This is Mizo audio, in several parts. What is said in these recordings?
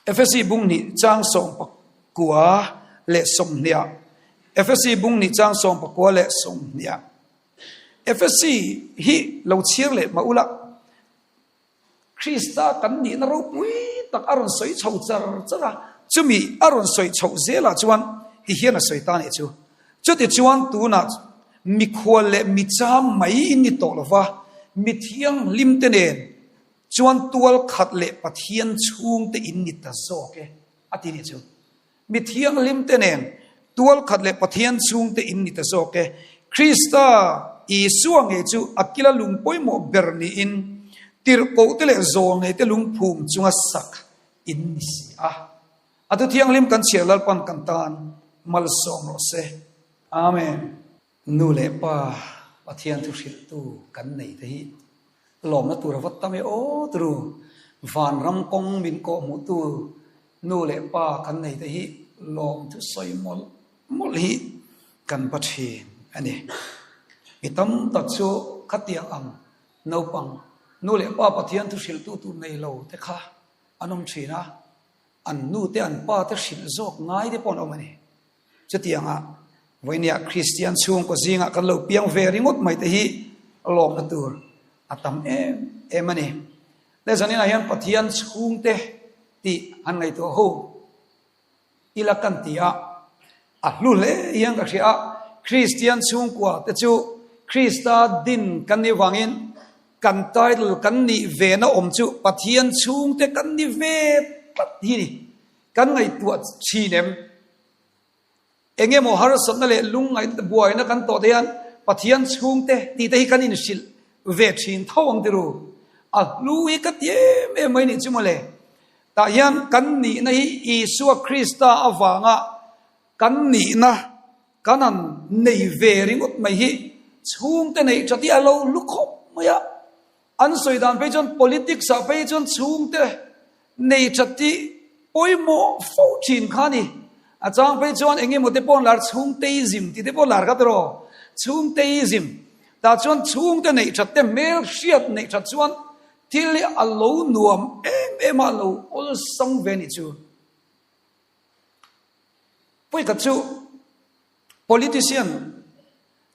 Efesi bung hnih chang 19 leh 20 ah Efesi bung hnih chang 19 leh 20 ah Efesi hi lo chhir leh mah ula Krista kan nihna ropui tak a rawn sawi chho char char a, chumi a rawn sawi chhoh zelah chuan ti hian a sawi ta nih chu. Chutichuan tunah mikhual leh micham mai in ni tawh lova, mi thianghlimte nen chuan tual khat leh Pathian chhungte in ni ta zawk e, a ti nih chu. Mi thianghlimte nen tual khat leh Pathian chhungte in ni ta zawk e. Krista Isua ngei chu a kila lung pawimawh ber niin tirhkohte leh zawlneite lungphum chunga sak in ni si a. A thu thianghlim kan chhiar Lalpan kan tan malsawm rawh se. Amen. Nu leh pa Pathian thu hrilhtu kan nei te hi lawmna tur a va tam e aw turu. Vanram kawng min kawh hmuhtu nu leh pa kan nei te hi lawm thu sawi mawlh mawlh hi kan va thin a ni. Mi tam tak chu khatiang ang naupang nu leh pa Pathian thu hrilhtu tur nei lo te kha an awm thin a, an nu te an pa te hrilh zawk ngai te pawh an awm a ni. Chutianga vawinia Kristian chhungkaw zingah kan lo piang ve ringawt mai te hi lawmna tur a tam em em a ni. Le zaninah hian Pathian chhungte tih han ngaihtuah ho ila kan ti a, a hlu hle hian ka hria a, Kristian chhungkua te chu Krista din kan nih vangin kan title kan nih vena awm chu Pathian chhungte kan ni ve tlat hi ni. Kan ngaihtuah thin em? Eng emaw harsatna leh lungngaihna buaina kan tawh te hian Pathian chhungte tih te hi kan inhrilh ve thin tho ang tiru. A hlu hi ka ti em em mai nih chu mawle. Tah hian kan nihna hi Isua Krista avanga kan nihna kan han nei ve ringawt mai hi chhungte neih tha tih a lo hlu khawp mai a. An sawi dan phei chuan politics ah phei chuan chhungte nei that tih pawimawh fo thin kha a ni. A chang phei chuan eng emaw te pawh an lar chhungteism tih te pawh an lar kha tiraw? Chhungteism. Tah chuan chhungte neih that te hmel hriat neih that chuan thil hi a lo nuam em em a, a lo awlsam ve a nih chu. Pawikhat chu politician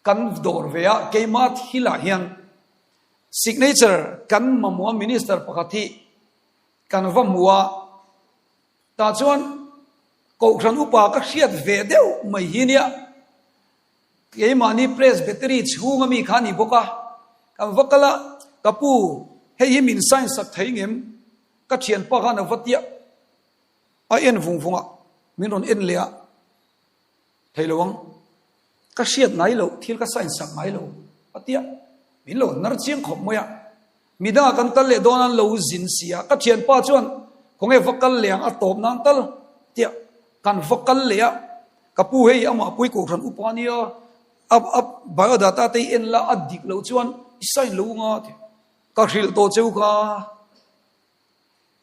kan dawr ve a, keimah thilah hian Signature kan mamawh a minister pakhat hi kan va hmu a, tah chuan kohhran upa ka hriat ve deuh mai hi nia, keimahni presbytery chhunga mi kha a ni bawk a, kan va kal a, ka pu hei hi min sign sak thei ngem, ka thianpa khan a va tia a en vung vung a, min rawn en leh a. Thei lo ang. Ka hriat ngai loh thil ka sign sak ngai lo a tia. Min lo nar chiang khawp mai a. Midangah kan kal leh dawn an lo zin si a. Ka thianpa chuan khawnge va kal leh ang a tawp nan tal tia kan va kal leh a. Ka pu hei amah pui kohhran upa nia a a biodata te hi en la a dik loh chuan i sign lo anga ti. Ka hrilh tawh cheu kha.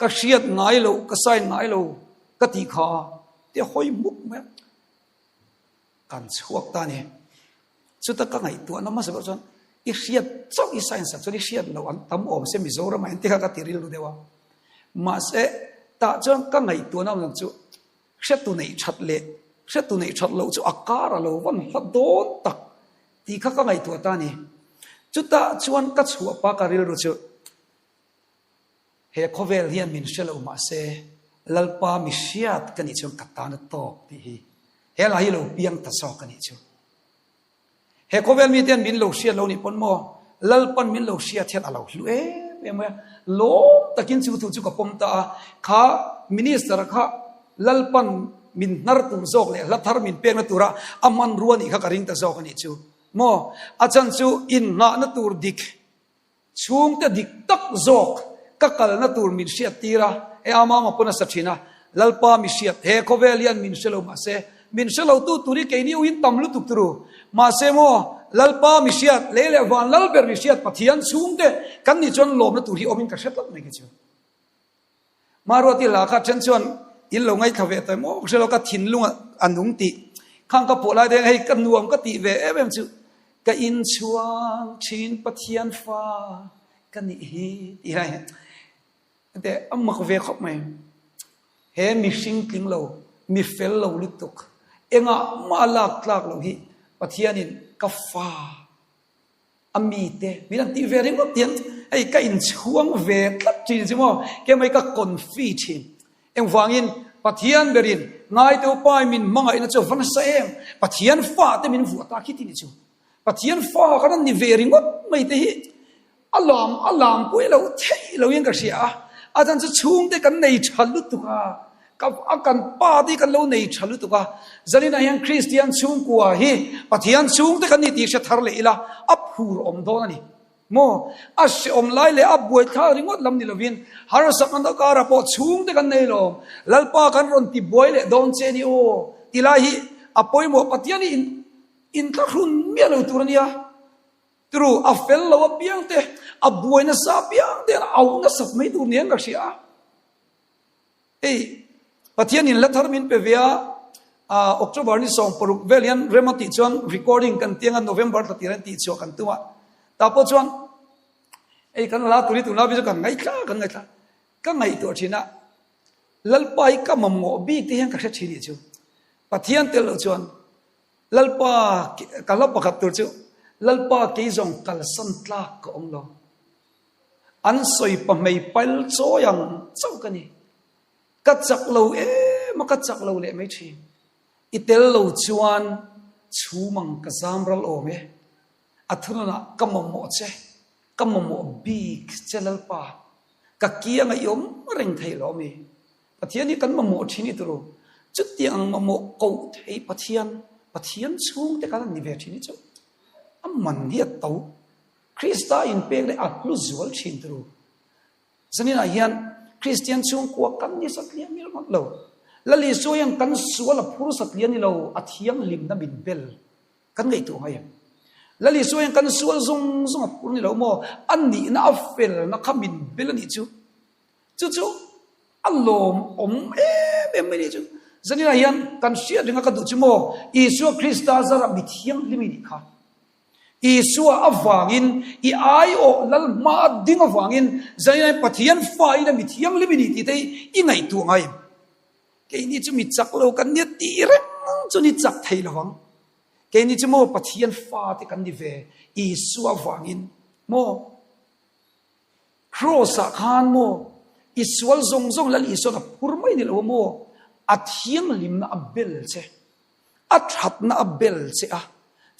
Ka hriat ngai loh, ka sign ngai lo ka tih kha ti a hawi hmuk mai a, kan chhuak ta a ni. Chuta ka ngaihtuahna hmasa ber chuan i hriat chauh i sign sak chuan i hriat loh an tam awm se Mizoram ah hian ti kha ka ti rilru deuh a. Mahse tah chuan ka ngaihtuahna awm chu hriattu neih that leh hriattu neih that loh chu a kar a lo van hla dawn tak tih kha ka ngaihtuah ta a ni. Chutah chuan ka chhuah pa ka rilru chu He khawvel hian min hre lo mah se, Lalpa mi hriat ka nih chuan ka tan a tawk tih hi he la hi lo piang ta zawk a nih chu. He khawvel mite hian min lo hriat lo nih pawn maw, Lalpan min lo hriat hian a lo hlu em em mai a, lawm takin chu thu chu ka pawm ta a, kha minister kha Lalpan min hnar tur zawk leh hla thar min pekna tura a hmanrua nih kha ka ring ta zawk a nih chu maw, a chan chu innghahna tur dik Chhungte dik tak zawk ka kalna tur min hriat tir a, he a mama pawn a sa thin a, Lalpa mi hriat, he khawvel hian min hre lo mahse, min hre lo tu tur hi keini uin tam lutuk turu, mahse maw Lalpa mi hriat, lei leh van lal ber mi hriat Pathian chhungte kan nih chuan lawmna tur hi awmin ka hre tlat mai kei chu. Maruati hla kha then chuan in lo ngaithla ve tawh em aw ka hre lo ka thinlung a nung tih khang ka pawh lai te hian hei ka nuam ka tih ve em em chu ka inchhuang thin Pathian fa ka nih hi tih lai hian te a mak ve khawp mai. He mihring tling lo, mi fel lo lutuk, engah mah a lak tlak loh hi Pathianin ka fa a mite min han tih ve ringawt hian hei ka inchhuang ve tlat thin chu maw, kemai ka confi thin. Engvangin Pathian berin ngaite upai min hmangaihna chu a va nasa em, Pathian fate min vuah ta khi ti ni chu. Pathian fa kan an ni ve ringawt mai te hi a lam a lam pui lo theih lo in ka hria a, a chan chu chhungte kan nei tha lutuk a, ka a kan pa te hi kan lo nei tha lutuk a, zaninah hian Kristian chhungkua hi Pathian chhungte kan ni tih hre thar leh ila a phur awm dawn a ni maw? A hreawm lai leh a buaithlak ringawt lam ni lovin harsakna na karah pawh chhungte kan nei lawm, Lalpa kan rawn ti buai leh dawn che ni aw ti lai hi a pawimawh Pathian hi in Inthlahrun miah lo tur a nia. Turu, a fel lo apiang te, a buai nasa apiang te an auh nasat mai tur nia ka hria a. Hei, Pathian in la thar min pe ve a, October ni 16 vel hian rem a tih chuan recording kan tiang a, November thla tir an tih chhuah kan tum a. Tah pawh chuan hei kan la tur hi tunlai chu kan ngaithla kan ngaithla. Ka ngaihtuah thin a, Lalpa hi ka mamawh bik te hian ka hre thin nih chu. Pathian tel lo chuan Lalpa, ka hla pakhat tur chu, Lalpa kei zawng kalsan tlak ka awm lo. An sawi pahmei pail chawi ang chauh ka ni. Ka chak lo em a, ka chak lo leh mai thin. I tel lo chuan chhum ang ka zam ral awm e. A thununah ka mamawh che, ka mamawh bik che Lalpa. Ka kianga i awm reng thei lo ami? Pathian hi kan mamawh thin i turu. Chutiang ang mamawh koh thei Pathian, Pathian chhungte kan an ni ve thin hi chu a man hi a to. Krista inpek leh a hlu zual thin turu. Zaninah hian Kristian chhungkua kan ni satliah mil ngawt lo. Lal Isua hian kan sual a phur satliah ni lo, a thianghlimna min bel. Kan ngaihtuah ngai em? Lal Isua hian kan sual zawng zawng a phur ni lo maw? A nihna a felna kha min bel a nih chu. Chu chu a lawmawm em em mai nih chu. Zaninah hian kan hriat ringa ka duh chu maw? Isua Krista zarah mi thianghlim i nih kha. Isua avangin i aiawh lal hma a ding avangin zaninah hian Pathian fa ina mi thianghlim i nih tih te hi i ngaihtuah ngai em? Keini chu mi chak lo kan nia tih reng chu ni chak thei lo vang. Keini chu maw Pathian fa te kan ni ve Isua avangin maw? Kraws-ah khan maw i sual zawng zawng Lal Isua'n a phur mai ni lo maw? A thianghlimna a bel che, a thatna a bel che a.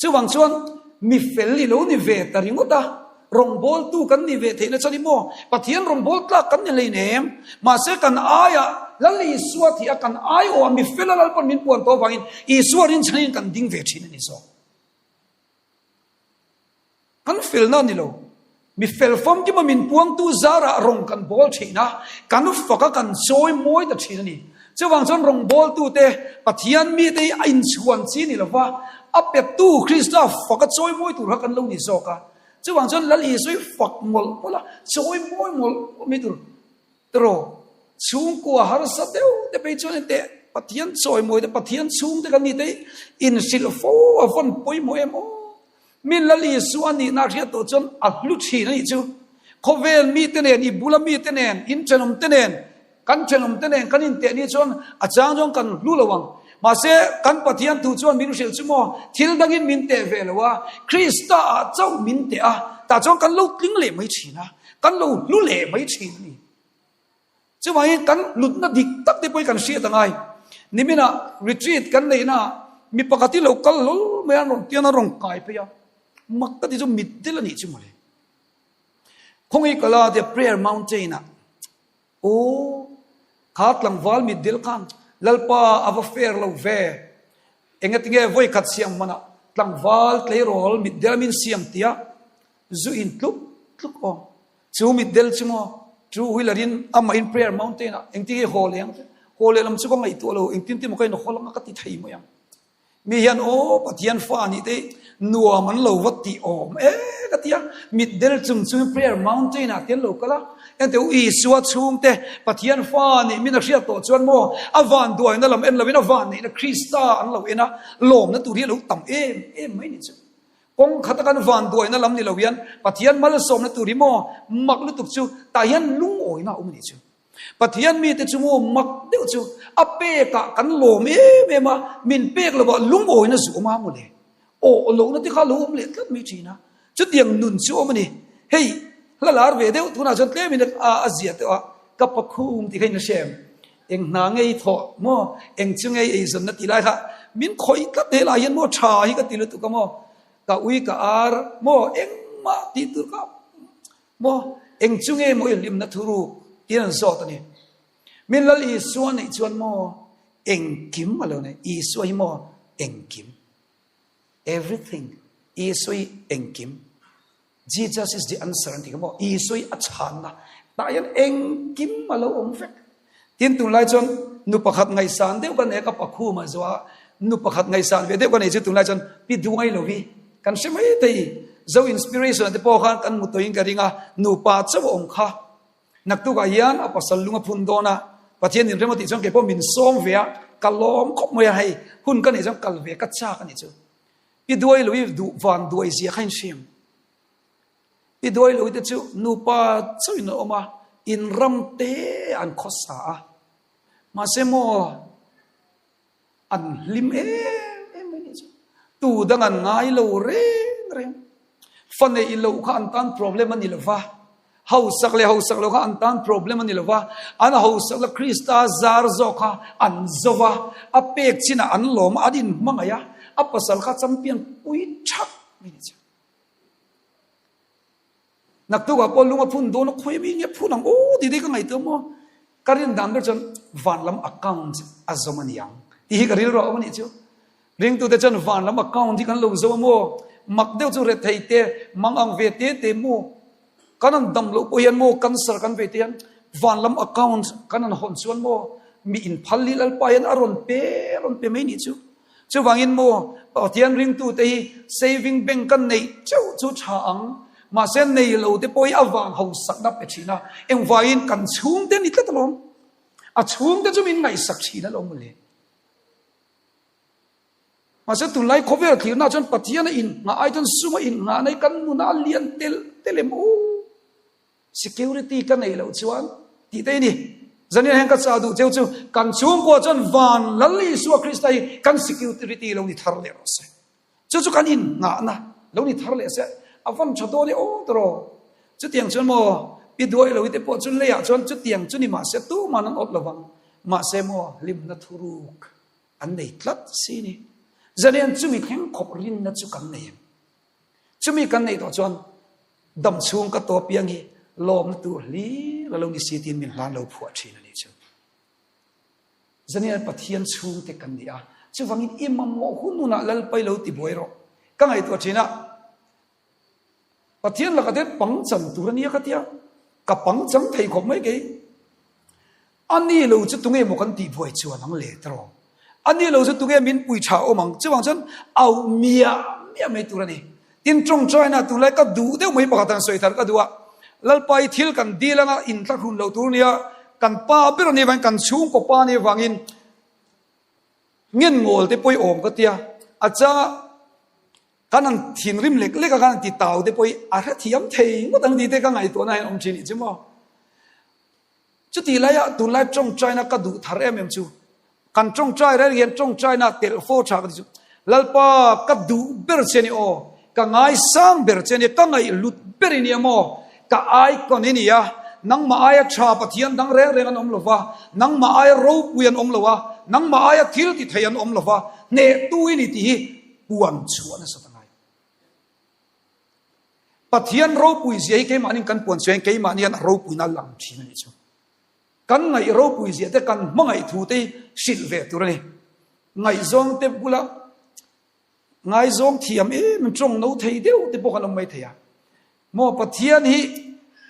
Chuvang chuan mi fel i lo ni ve ta ringawt a, rawngbawltu kan ni ve theihna chuan i maw Pathian rawngbâwl tlak kan ni hleinem. Mahse kan aiah Lal Isua thih a, kan aiawh a mi fela Lalpa'n min puan tawh avangin Isua rinchhanin kan ding ve thin a ni zawk. Kan felna a ni lo. Mi fel famkima min puangtu zarah rawng kan bawl thin a, kan fak a, kan chawi mawi ta thin a ni. Chuvang chuan rawngbawltute, Pathian mite hi a inchhuan chi ni lova, a pettu Krista fak a chawi mawi tur kha kan lo ni zawk a. Chuvang chuan Lal Isua hi fak mawlh mawlh a, chawi mawi mawlh mawlh mai tur. Tiraw, chhungkua harsa deuh te phei chuan enteh Pathian chawimawi te, Pathian chhungte kan ni te hi inhrilh fo a vawn pawimawh em aw. Mi Lal Isua nihna a hriat tawh chuan a hlu thin a nih chu. Khawvel mite nen, i bula mite nen, in thenawm te nen, kan thenawm te nen kan inteh ni chuan a chang chuan kan hlu lo ang. Mahse, kan Pathian thu chuan min hrilh chu maw, thil dangin min teh ve lo a, Krista ah chauh min teh a, tah chuan kan lo tling leh mai thin a. Kan lo hlu leh mai thin a ni. Chuvangin kan hlutna dik tak te pawh hi kan hriat a ngai. Niminah retreat kan neihnaah mi pakhat hi lo kal hlawl mai a, an rawn tian a rawn kai phei a. Mak ka ti chu mitdel a nih chu mawle. Khawngi kala tia prayer mountain ah aw kha tlangval mitdel khan Lalpa a va fair lo ve. Engatinge vawikhat siam hmanah tlangval tleirawl mitdel min siam tia Zu in tluk tluk aw. Chu mitdel chu maw two wheeler in amah in prayer mountain ah engtin nge haw leh ang che. Haw leh lam chu ka ngaihtuah lo engtin tin maw ka in haw lang a ka ti thei mai ang. Mi hian aw Pathian fa nih te hi nuam an lo va tih awm e ka ti a. Mitdel chung chungin prayer mountain ah te an lo kal a. Engte u Isua chhungte Pathian fa nih min a hriat tawh chuan maw a vanduaina lam en lovin a vanneihna Krista an lo en a lawmna tur hi a lo tam em em mai ni chu. Kawng khata kan vanduaina lam ni lo hian Pathian malsawmna tur hi maw mak lutuk chu tah hian lungawina a awm a nih chu. Pathian mite chu maw mak deuh chu a pekah kan lawm em em a, min pek lovah lungawina zu awm a mawle. Awh lohna te kha lo awm leh tlat mai thin a. Chutiang nun chu awm a ni. Hei, hla lar ve deuh tunah chuan tlemin a zia tawh a, ka pakhum tih kha in a hre em? Eng hna ngei thawh maw? Eng chu ngei eizawnna tih lai kha min khawih tlat he lai hian maw tha hi ka ti lutuk a maw? Ka ui ka ar maw? Engmah tih tur kha Maw? Eng chu nge maw i hlimna thuruk tiin an zawt a ni. Min Lal Isua neih chuan maw engkim a lo nei. Isua hi maw engkim. Everything. Isua hi engkim. Jesus is the answer an ti kha maw. Isua hi a chhanna. Tah hian engkim a lo awm vek. Tin tunlai chuan nu pakhat ngaihsan deuh ka nei a, ka pakhum a zuah a, nu pakhat ngaihsan ve deuh ka nei chu tunlai chuan pi duai lo hi kan hre mai thei. Zo Inspiration ah te pawh khan kan hmu tawhin ka ring a, nupa chauh a awm kha. Naktukah hian a pasal lung a phun dawn a, Pathian in rem a tih chuan keipawh min sawm ve a, ka lawm khawp mai a, hei hun ka neih chuan kal ve ka chak a nih chu. Pi duai lo hi duh van duai zia kha inhriam. I duai lo te chu nupa chauhin an awm a, in ram te an khawsa a. Mahse maw an hlim em em mai nih chu. Tu dang an ngai lo reng reng. Fa neih loh kha an tan problem a ni lo va, hausak leh hausak loh kha an tan problem a ni lo va, an hausak la Krista zar zawk kha an zo va, a pek chinah an lawm a, an inhmangaih a, a pasal kha champion pui thak mai nih chu. Naktukah pawh lung a phun dawn a, khawi mi nge phun ang aw tih te ka ngaihtuah maw? Ka rin dan ber chuan van lam account a zawm a ni ang tih hi ka rilru a awm a nih chu. Ringtute chuan van lam account hi kan lo zo a maw? Mak deuh chu rethei te, mang ang ve te te maw? Kan han dam loh pawh hian maw cancer kan vei te hian van lam account kan han hawn chuan maw mi inphal hi Lalpa hian a rawn pe a rawn pe mai nih chu. Chuvangin maw Pathian ringtute hi saving bank kan neih chauh chu tha ang, mahse nei lo te pawh hi a vang hausakna pe thin a, engvaiin kan chhungte ni tlat alawm, a chhungte chu min ngaihsak thin alawm mawle. Mahse tunlai khawvel thlirna chuan Pathian a inngah ai chuan sum a inngah na hi kan nunah a lian tel tel em aw. Security ka neih loh chuan tih te ni. Zanin hian ka chah duh cheu chu kan chhungkua chuan van Lal Isua Krista hi kan security lo ni thar leh rawh se. Chu chu kan innghahna lo ni thar leh se. A van tha dawn e aw tawh. Chutiang chuan maw pi duai lo te pawh chu leiah chuan chutiang chu ni mahse tuman an awt lovang. Mahse maw hlimna thuruk an nei tlat si ni. Zanin chumi thleng khawp rinna chu kan nei em? Chumi kan neih tawh chuan dam chhung ka tawp piang hi lawmna tur hlir a lo ni si tiin min hlan lo phuah thin a nih chu. Zanian Pathian chhungte kan ni a, chuvangin i mamawh hun hunah Lalpai lo ti buai rawh. Ka ngaihtuah thin a, Pathian lakah te pangchang tur a nia ka tia, ka pangchang thei khawp mai kei. A ni lo chu tunge maw kan tih buai chuan ang le tiraw? A ni lo chu tunge min pui tha awm ang? Chuvang chuan auh miah miah mai tur a ni. Tin, tawngtaina tunlai ka duh deuh mai pakhat an sawi thar ka duh a, Lalpa i thil kan dil anga inthlahrun lo tur nia, kan pa ber a nih vangin, kan chhungkaw pa a nih vangin ngen ngawl te pawh i awm ka tia, a changa kan han thinrim lek lek a, kan han ti tau te pawh hi a hrethiam thei ngawt ang tih te ka ngaihtuahna hian awm thin nih chu maw? Chutih laiah tunlai tawngtaina ka duh thar em em chu, kan tawngtai reng hian tawngtaina telh fo tha ka ti chu, Lalpa ka duh ber che ni aw, ka ngaisang ber che ni, ka ngaihhlut ber i nia maw, ka icon i ni a, nangmah aia tha Pathian dang reng reng an awm lo va, nangmah aia ropui an awm lo a, nangmah aia thil ti thei an awm lo va, hnehtu i ni tih hi puan chhuah nasa ta ngai. Pathian ropui zia hi keimahni kan puan chuan keimahni hian a ropuina a lang thin a nih chu. Kan ngaih ropui zia te kan hmangaih thu te hi hrilh ve tur a ni. Ngaihzawng te bula ngaizawng thiam em em tawng no thei deuh te pawh kan awm mai thei a. Maw Pathian hi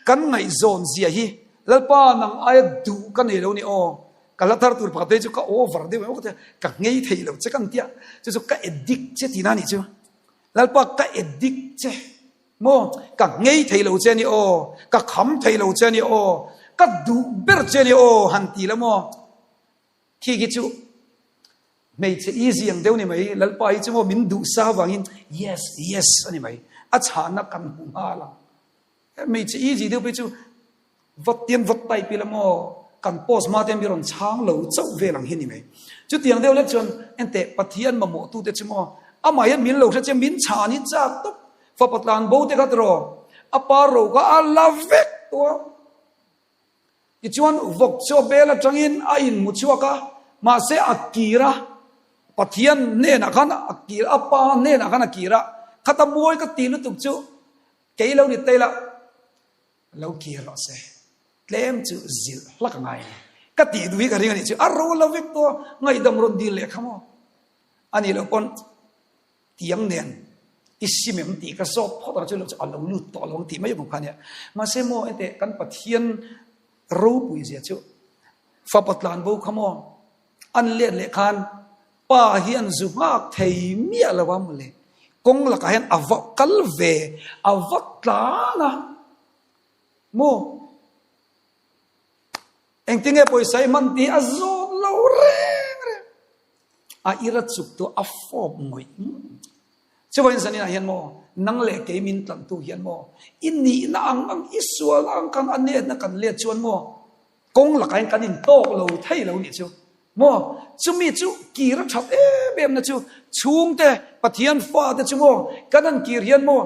kan ngaihzawn zia hi Lalpa nang aia duh ka nei lo ni aw. Ka hla thar tur pakhat phei chu ka over deuh em aw ka tia ka nghei thei lo che kan tia chu chu ka addict che tihna a nih chu. Lalpa ka addict che maw, ka nghei thei lo che a ni aw, ka kham thei lo che a ni aw, ka duh ber che a ni aw han ti la maw? Khi khi chu hmeichhe easy ang deuh ni mai, Lalpa hi chu maw min duh sa avangin yes, yes a ni mai, a chhahna kan hmu nghal ang. Hmeichhe easy deuh phei chu vat tian vat type ila maw? Kan post hma te mi rawn chhang lo chauh vel ang hi ni mai. Chutiang deuh lek chuan enteh Pathian mamawhtute chu maw amah hian min lo hre che min chhan hi chak tawp. Fapa tlan bo te kha tiraw a pa ro kha a la vek tawh a. Tichuan vawk chu a bel atangin a inhmu chhuak a, mahse a kir a, Pathian hnenah khan a kir a, pa hnenah khan a kir a, khata mawi ka ti lutuk chu kei lo ni tei la, lo kir rawh se, tlem chu zilh hlak a ngai a ni. Ka tih duh hi ka ring a nih chu, a ro lo vek tawh a, ngaihdam rawn dil leh kha maw? A nih loh pawn tiang nen i sim em tih ka zawt phawt ang chu lo chu a lo lut tawh lo ang tih mai awm kha nia. Mahse maw enteh kan Pathian ropui zia chu fapa tlan bo kha maw an let leh khan pa hi an zu nghak thei miah lo a mawle. Kawng lakah hian a va kal ve a va tlan a maw. Engtinge pawisa i hman tih a zawt lo reng reng. A ira chuk tu a fawp ngawih ngawih. Chuvain zaninah hian maw, nang leh kei min tlantu hian maw, i nihna ang ang, i sualna ang khan a netna kan let chuan maw, kawng lakah hian kan intawk lo thei lo nih chu. Maw, chumi chu kir a that em em na chu chhungte Pathian fate chu maw, kan han kir hian maw,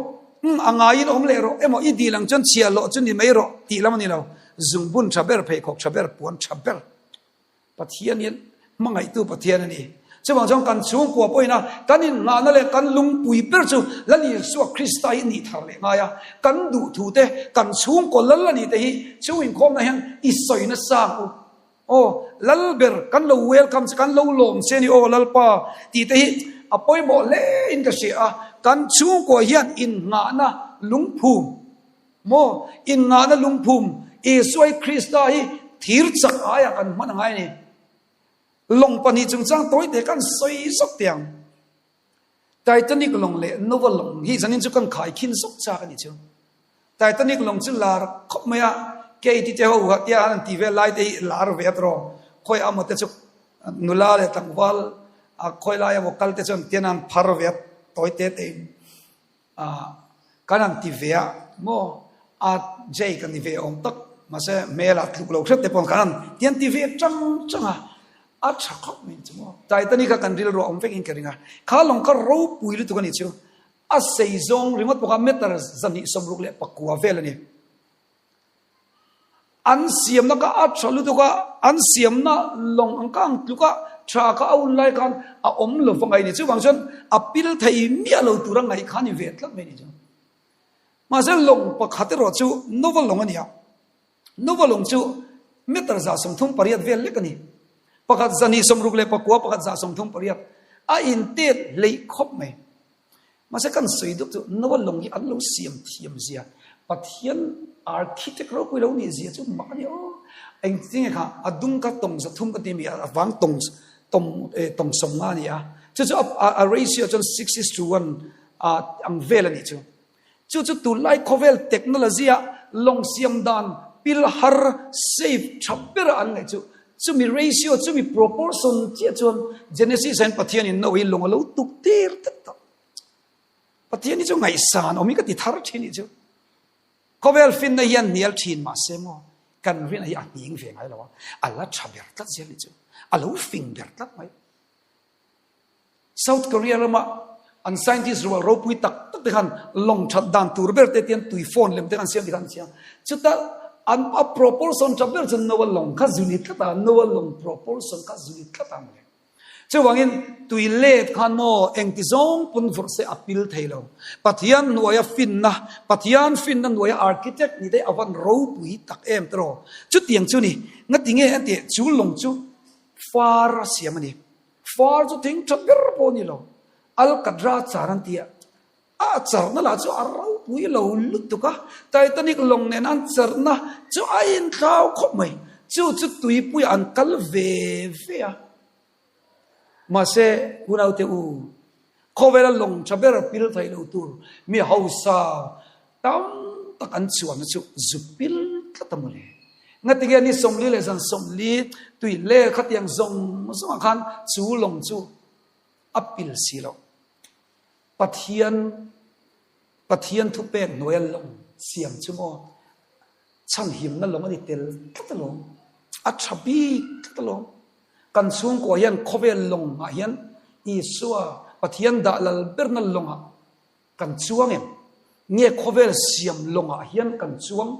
umm a ngaiin awm leh rawh emaw i dil ang chuan chhiahhlawh chu ni mai rawh tih lam a ni lo. Zungbun tha ber, pheikhawk tha ber, puan tha ber. Pathian hian hmangaihtu Pathian a ni. Chuvang chuan kan chhungkua pawhin a kan inngahna leh kan lungpui ber chu Lal Isua Krista hi nih thar leh ngai a. Kan duhthu te, kan chhungkaw lal a nih te hi chhung inkhawmna hian i sawi nasa ang u. Aw, Lal ber kan lo welcome che, kan lo lawm che a ni aw Lalpa tih te hi a pawimawh hle in ka hria a. Kan chhungkua hian inngahna lungphum Maw, inngahna lungphum Isuai Krista hi thir chak aiah kan hman a ngai a ni. Lawng pahnih chungchang tawite kan sawi zawk teh ang. Titanic lawng leh Nova lawng hi zanin chu kan khai khin zawk chak a ni chu. Titanic lawng chu lar khawp mai a, Katie te ho ha tia an ti vel lai te hi lar ve a tawrh. Khawi amaw te chu nula leh tlangval a khawi lai amaw kal te chuan tian an phar ve a tawite te in. Ah, kan han ti ve a maw? A Jay ka ni ve awm tak, mahse hmel ah tluk lo hret te pawh kan han ti an ti ve chang chang a, a tha khawp mai chu maw? Titanic kha kan rilru a awm vek in ka ring a, kha lawng kha ropui lutuk a ni chu, a sei zawng ringawt bawk a meter 264 vel a ni. An siamna kha a tha lutuk a, an siamna lawng ang kha ang tluk a, tha kha a hun lai khan a awm lo va ngaih a ni. Chuvang chuan a pil thei miah lo tura ngaih kha a ni ve tlat mai a ni chu. Mahse lawng pakhat erawh chu Nova lawng a ni a, Nova lawng chu meter 38 vel lek a ni. Pakhat 264, pakhat 38 a intet hleih khawp mai. Mahse kan sawi deuh chu Noah lawng hi an lo siam thiam zia, Pathian architect ropui lo nih zia chu mak a ni aw. Engtinge kha a dung kha tawng 300 ka ti mi a vang tawng tawng tawng 50 a ni a. Chu chu a ratio chuan six is to one ang vel a nih chu. Chu chu tunlai khawvel technology a lawng siam dan pil har safe tha ber a an ngaih chu chumi ratio chumi proportion chiah chuan Genesis ah hian Pathian in Noah hi lawng a lo tuk tir tlat tawh. Pathian hi chu ngaihsan awm hi ka ti thar thin nih chu. Khawvel finna hian hnial thin mahse maw kan rinah hi a hning ve ngai lo a, a la tha ber tlat zel nih chu. A lo fing ber tlat mai. South Korea rama an scientist rual ropui tak tak te khan lawng that dan tur ber te tian tui phone lem te khan siam ti khan siam. Chuta an a proportion tha ber chu Noah lawng kha zuni tlat a, Noah lawng proportion kha zuni tlat a mawle. Chuvangin tui let khan maw engti zawng pawn vawrh se a pil thei lo. Pathian hnuaia finna, Pathian finna hnuaia architect ni te avan ropui tak em tiraw. Chutiang chu ni, ngatinge an tih chu lawng chu far a siam a ni. Far chu thing tha ber pawh a ni lo. Alcatraz char an ti a, a charna lah chu a ropui lo lutuk a, Titanic lawng nen an charna chu a inthlau khawp mai. Chu chu tuipuiah an kal ve ve a. Mahse, unaute u, Khawvela lawng tha ber pil thei lo tur mi hausa tam tak an chuanna chu zu pil tlat a mawle. Ngatinge ni 40 leh zan 40 tui lel khatiang zawng zawngah khan chu lawng chu a pil si loh. Pathian Pathian thupek hnuaia lawng siam chu maw chhanhimna lawng a ni tel tlat alawm. A tha bik tlat alawm. Kan chhungkua hian khawvel lawngah hian Isua Pathian dah lal berna lawngah kan chuang em? Nge khawvel siam lawngah hian kan chuang?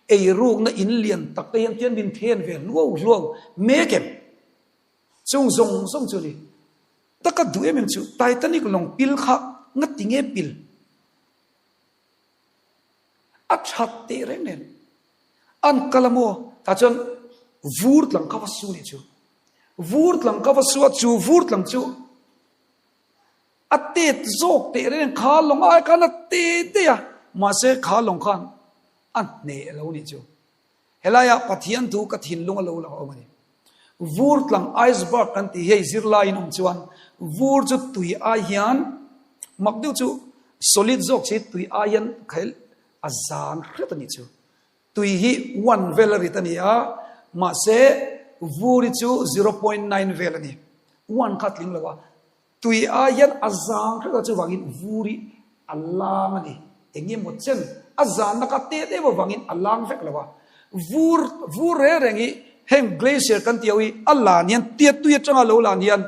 Eirukna in lian tak te hian tian min then ve hluau hluau mek em? Chung zawng zawng chu ni taka duh em em chu Titanic lawng pil kha ngati nge pil? A that teh reng nen an kal a maw? Tah chuan vur tlang kha va su nih chu. Vur tlang kha va su a, chu vur tlang chu a tet zawk teh reng kha lawng ai khan a te daih a, mahse kha lawng khan a hneh lo nih chu. Helaiah Pathian thu ka thinlung a lo lang a awm a ni. Vur tlang iceberg kan tih hei zirlaiin awm chuan vur chu tui ai hian mak deuh chu solid zawk chi tui ai hian khail a zang hret a nih chu. Tui hi one vel a rit a ni a, mahse vur hi chu 0.9 vel a ni. One kha a tling lo a. Tui ai hian a zang hret a, chuvangin vur hi a lang a ni. Eng emaw chen a zanna kha tet em avangin a lang vek lo a. Vur, vur reng reng hi heng glacier kan tih ho hi a lan hian tiat tui atanga lo lan hian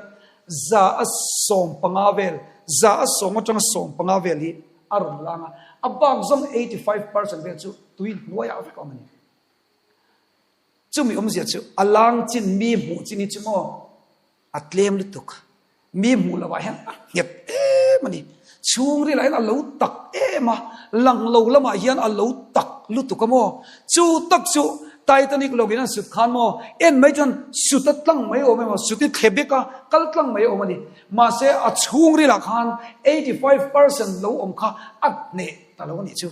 za a 15 vel, za a sawm atanga 15 vel hi a rawn lang a. A bak zawng 85% vel chu tui hnuaiah vek a awm a ni. Chumi awmzia chu a lang chin mi hmuh chin hi chu maw? A tlem lutuk. Mi hmuh loh ah hian a nghet em a ni. Chhungril ah hian a lo tak em a, lang lo lamah hian a lo tak lutuk a maw? Chu tak chu Titanic lawngin an sut khan maw? En mai chuan sut a tlang mai awm emaw, sut i thle bek a, kal tlang mai awm a ni. Mahse a chhungril ah khan 85% lo awm kha a hneh ta lo a nih chu.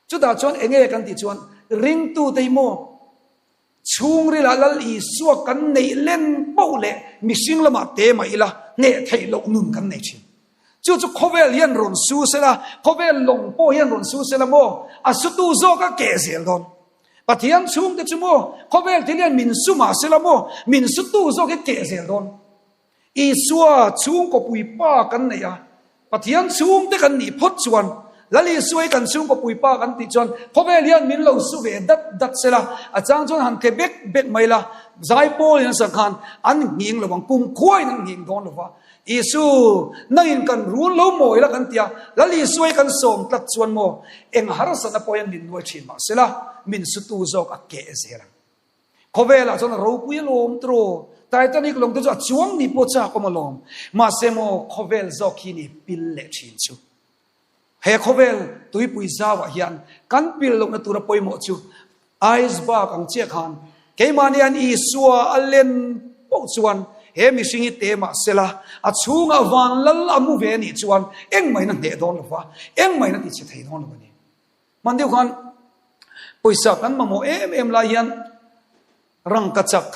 Chutah chuan enge kan tih chuan ringtute hi maw? Chhungrilah Lal Isua kan neih len poh leh mihring lamah te mah ila hneh theih loh nun kan nei thin. Chu chu khawvel hian rawn su sela, khawvel lawng pawh hian rawn su sela maw, a sutu zawk a keh zel dawn. Pathian chhungte chu maw, khawvel thil hian min su mah sela maw, min sutu zawk hi keh zel dawn. Isua chhungkaw puipa kan neih a, Pathian chhungte kan nih phawt chuan, Lal Isua hi kan chhungkaw puipa kan tih chuan khawvel hian min lo su ve dat dat sela, a chang chuan han tle bek bek mai la, Zaipawl in a sak khan an nghing lo ang, kumkhuain an nghing dawn lo va. Isu, nangin kan run lo mawi la kan ti a, Lal Isua hi kan sawm tlat chuan maw, eng harsatna pawh hian min nuai thin mah sela, min sutu zawk a keh zel ang. Khawvelah chuan a ropui alawm tiraw? Titanic lawng te chu a chuang ni pawh chak awm alawm. Mahse maw khawvel zawk hi ni pil leh thin chu. He khawvel tuipui zauah hian kan pil lohna tura pawimawh chu iceberg ang chiah khan keimahni an Isua a len poh chuan he mihring hi te mah sela a chhungah van lal a mu ve anih chuan engmah in a hneh dawn lova, engmah in a tichhe thei dawn lo a ni. Hman deuh khan pawisa kan mamawh em em lai hian rangkachak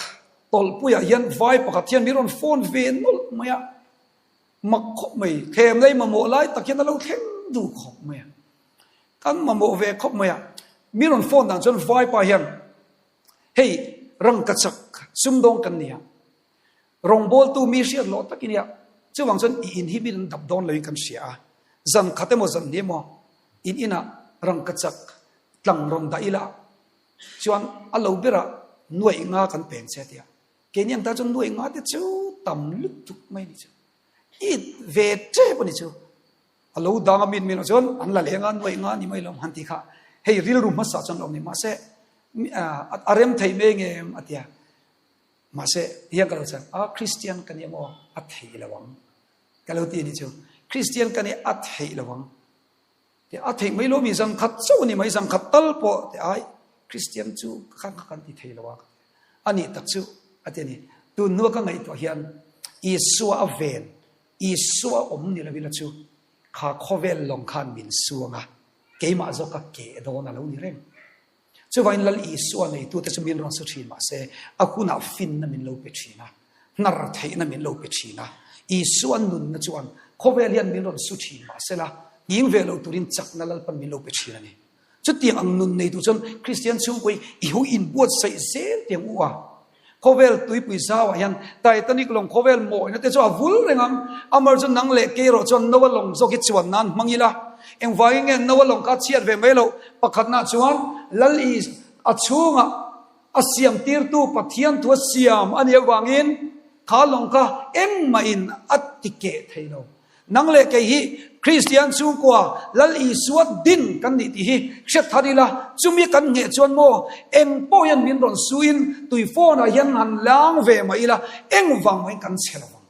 tawlhpuiah hian vai pakhat hian min rawn phone ve nawlh mai a, mak khawp mai, thlem lei mamawh lai tak hian a lo thleng duh khawp mai a, kan mamawh ve khawp mai a, min rawn phone dan chuan vai pa hian hei rangkachak sumdawng kan ni a, Rawngbawltu mi hriat loh takin ia chuvang chuan i in hi min an dap dawn loin kan hria a, zan khat emaw zan hnih emaw in inah rangkachak tlang rawn dah ila chuan a lo berah nuaih nga kan peng che tia. Keini ang tan chuan nuaih nga te chu tam lutuk mai a ni chu. I ve tep a ni chu. A lo dang a min min chuan an la leng a nuaih nga ni mai lo han ti kha hei rilru hmasa chuan awm ni mahse a rem thei mai ngem a tia. Mahse, hian ka lo chhan, a Kristian ka ni emaw a theih lo ang. Ka lo ti a ni chu. Kristian ka ni a theih lo ang. Te a theih mai lo mi zan khat chauh a ni mai, zan khat tal pawh te ai Kristian chu kha kha kan ti thei lo a. A nih tak chu a ti a ni. Tun hnua ka ngaihtuah hian Isua a ven, Isua a awm ni lo ila chu kha khawvel lawng khan min suang a, keimah zawk ka keh dawn a lo ni reng. Chuvangin Lal Isua neitute chu min rawn su thin mah se, a hunah finna min lo pe thin a, hnar theihna min lo pe thin a. Isua nunna chuan khawvel hian min rawn su thin mah sela, nghing ve lo turin chakna Lalpan min lo pe thin a ni. Chutiang ang nun neitu chuan Kristian chhungkaw hi i ho inbuatsaih zel tiang u a. Khawvel tuipui zauah hian Titanic lawng khawvel mawina te chu a vul reng ang. Amar chu nang leh kei erawh chuan Noah lawng zawk hi chuan nan hmang ila. Engvangin nge Noah lawng kha chhiat ve mai loh? Pakhatna chuan Lal I a chhungah. A siamtirtu Pathian thu a siam a nih avangin kha lawng kha engmahin a ti keh thei lo. Nang leh kei hi Kristian chhungkua Lal Isua din kan nih tih hi hriat thar ila, chumi kan ngheh chuan maw eng pawh hian min rawn suin tui phone ah hian han lang ve mah ila engvang mahin kan che lo ang.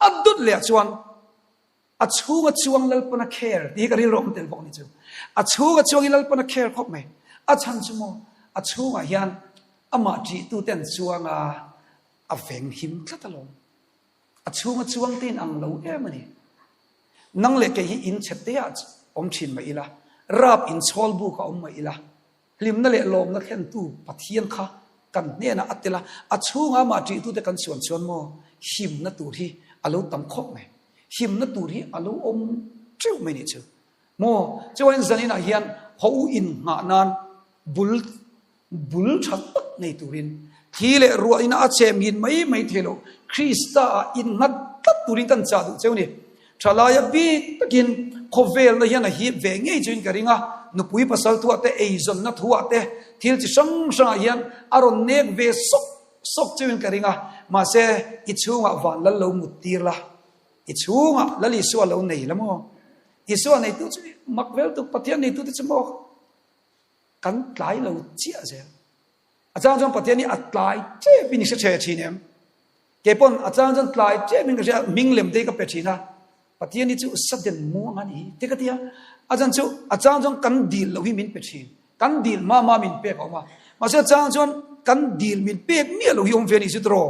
A dawt leh ah chuan a chhunga chuang Lalpana care tih hi ka rilru awm tel bawk ni chu. A chhunga chuang hi Lalpana care khawp mai. A chhan chu maw a chhungah hian amah ṭihtute an chuang a, a veng him tlat alawm. A chhunga chuang te in ang lo em a ni. Nang leh kei hi in chhe te ah awm thin mah ila, rap in chhawl buk ah awm mah ila, hlimna leh lawmna thlentu Pathian kha kan hnenah a tel a, a chhunga amah ṭihtute kan chuan chuan maw himna tur hi a lo tam khawp mai. Himna tur hi a lo awm teuh mai nih chu. Maw chuan zaninah hian haw u innghah nan bul Bul tha tak nei turin thli leh ruah ina a chem hin mai mai thei lo. Krista ah innghat tlat turin kan chah duh cheu ni. Thalaia bik takin khawvelna hian a hip ve ngei chuin ka ring a, nupui pasal thuah te, eizawnna thuah te, thil chi hrang hrangah hian a rawn nek ve sawk sawk cheuin ka ring a, mahse i chhungah van lal lo mut tir la, i chhungah Lal Isua lo nei la maw? Isua neitu chu mak vel tuk, Pathian neitu te chu maw? Kan tlai lo chiah zel. A chang chuan Pathian hi a tlai tep in i hre the thin em? Kei pawn a chang chuan tlai tep in ka hria, hming lem te hi ka pe thin a. Pathian hi chu sudden muang a ni hi te ka ti a. A chan chu a chang chuan kan dil loh hi min pe thin. Kan dil hma hma min pek a awm a. Mahse a chang chuan kan dil min pek miah loh hi awm ve a ni chu tiraw?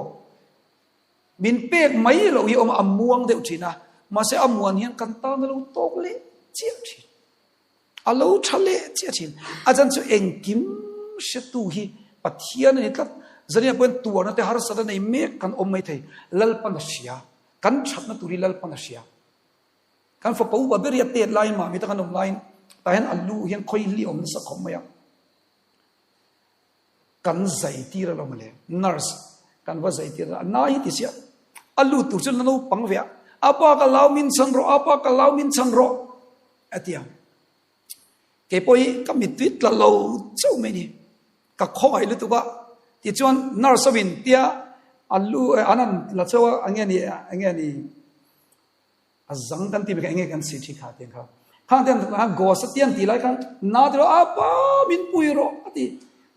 Min pek mai loh hi awm a, a muang deuh thin a. Mahse a muan hian kan tan a lo tawk leh chiah thin. A lo tha leh chiah thin. A chan chu engkim hretu hi Pathian a ni tlat. Zania pawhin tuarna te harsatna nei mek kan awm mai thei. Lalpan a hria. Kan thatna tur hi Lalpan a hria. Kan fapa upa ber hi a tet laiin mahni ta kan awm laiin tah hian a lu hian khawi hli a awm nasa khawp mai a. Kan zai tir alawm le. Nurse kan va zai tir a. A nai hi ti sia. A lu tur chu la naupang ve a. Apa ka lau min chhan rawh, apa ka lau min chhan rawh. A ti a, Kei pawh hi ka mittui tla lo chauh mai ni, ka khawngaih lutuk a, tichuan nurse ho in tia a lu an han la chauh a, enge ni enge ni a zang kan tih mai kha enge kan si thi kha tiang kha, khang te an gos a tiang tih lai khan na ti rawh apa min pui rawh a ti,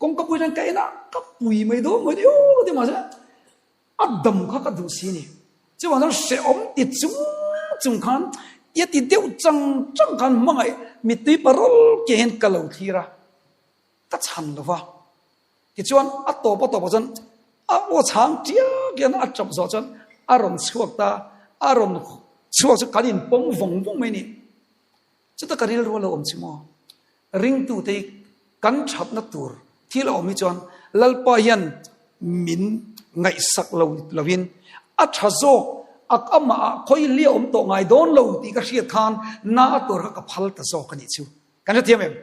kawngka pui chuan ka en a ka pui mai dawn mai ni aw ka ti mahse A dam kha ka duh si ni. Chuvang chuan hrehawm ti chung chung khan i a ti deuh chang chang khan hmangaih mittui parawl ke hian ka lo thlir a, ka chhan lo va. Tichuan a tawp a tawpah chuan a aw chhang tiak hian a tap zawh chuan a rawn chhuak ta, a rawn chhuak chu kan inpawm vawng vawng mai a ni. Chuta ka rilru a lo awm chi maw? Ringtute hi kan thatna tur thil a awm hi chuan Lalpa hian min ngaihsak lo lovin a tha zawk a amah ah khawi hli a awm tawh ngai dawn lo tih ka hriat khan na a tur kha ka phal ta zawk a nih chu. Kan hrethiam em?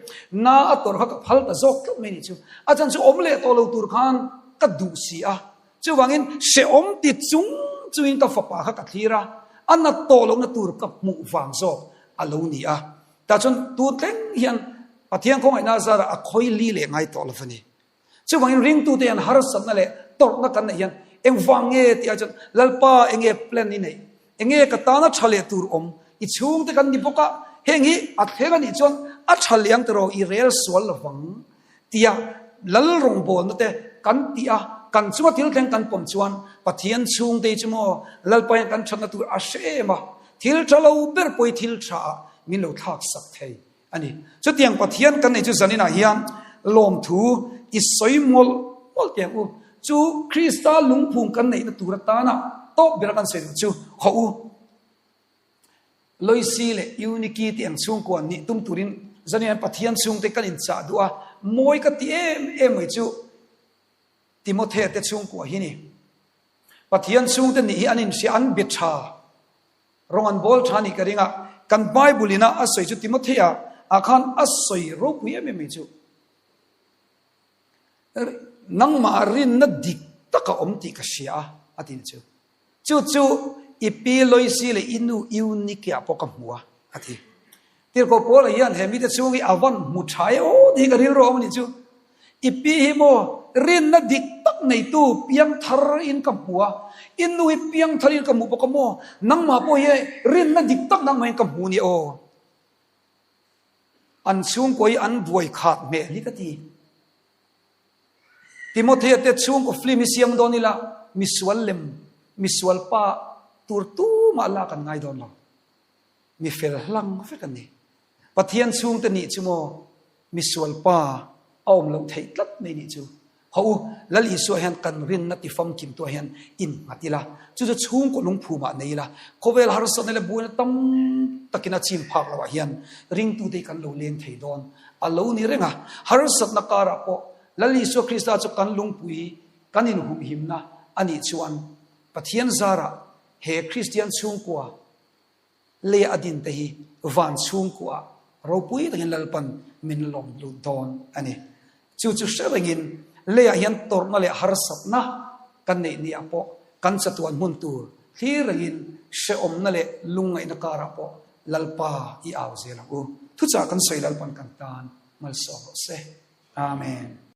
Na a tur kha ka phal ta zawk tlat mai a nih chu. A chan chu awm leh tawh lo tur khan ka duh si a. Chuvangin hrehawm ti chung chungin ka fapa kha ka thlir a, a nat tawh lohna tur ka hmuh vang zawk a lo ni a. Tah chuan tu thleng hian Pathian khawngaihna zarah a khawi li leh ngai tawh lo va ni. Chuvangin ringtute hian harsatna leh tawrhna kan neih hian engvang nge tih ai chuan Lalpa enge plan i neih? Enge ka tana tha leh tur awm? I chhungte kan ni bawk a, heng hi a thleng a nih chuan a tha leh ang tiraw i rel sual lovang tia Lal rawngbawlna te kan tih a, kan chunga thil thleng kan pawm chuan Pathian chhungte hi chu maw Lalpa hian kan thatna tur a hre em a, thil tha lo ber pawh hi thil tha ah min lo thlak sak thei a ni. Chutiang Pathian kan neih chu zaninah hian lawmthu i sawi mawlh mawlh teh ang u. Chu Krista lungphung kan neihna tur atana tawp bera kan sawi duh chu hawh u. Loisi leh Euniki te ang chhungkua nih tum turin zanin hian Pathian chhungte kan inchah duh a, mawi ka ti em em mai chu Timothea te chhungkua hi ni. Pathian chhungte nih hi an inhria, an be tha, rawng an bawl tha nih ka ring a, kan Bible ina a sawi chu Timothea ah khan a sawi ropui em em mai chu. Nangmah rinna dik tak a awm tih ka hria a, a ti ni chu. Chu chu i pi Loisi leh i nu Eunike-ah pawh ka hmu a, a ti. Tirhkoh Paula hian he mite chhung hi a van hmu tha e aw tih hi ka rilru a awm a nih chu. I pi hi maw? Rinna dik tak neitu piangthar in ka hmu a, i nu hi piangthar in ka hmu bawk a maw? Nangmah pawh hi rinna dik tak nangmah in ka hmu nia aw. An chhungkaw hi an buai khat hmel hi ka ti. Timothea te chhungkaw film hi siam dawn ila misual lem, misual pa tur tumah lak an ngai dawn lo. Mi fel hlang vek an ni. Pathian chhungte nih chu maw misual pa a awm loh theih tlat mai nih chu. Haw u, Lal Isua hian kan rinna ti famkim tuah hian innghat ila, chu chu chhungkaw lungphumah nei ila, khawvel harsatna leh buaina tam takin a chim phak loh ah hian ringtute hi kan lo leng thei dawn a lo ni reng a. Harsatna karah pawh Lal Isua Krista chu kan lungpui kan inhumhimna a nih chuan Pathian zarah he Kristian chhungkua Lei a din te hi van chhungkuah ropui takin Lalpan min lawm lut dawn a ni. Chu chu hre rengin leiah hian tawrhna leh harsatna kan neih niah pawh kan chatuan hmun tur thlir rengin hrehawmna leh lungngaihna karah pawh Lalpa i au zel ang u. Thuchah kan sawi Lalpan kan tan malsawm rawh se. Amen.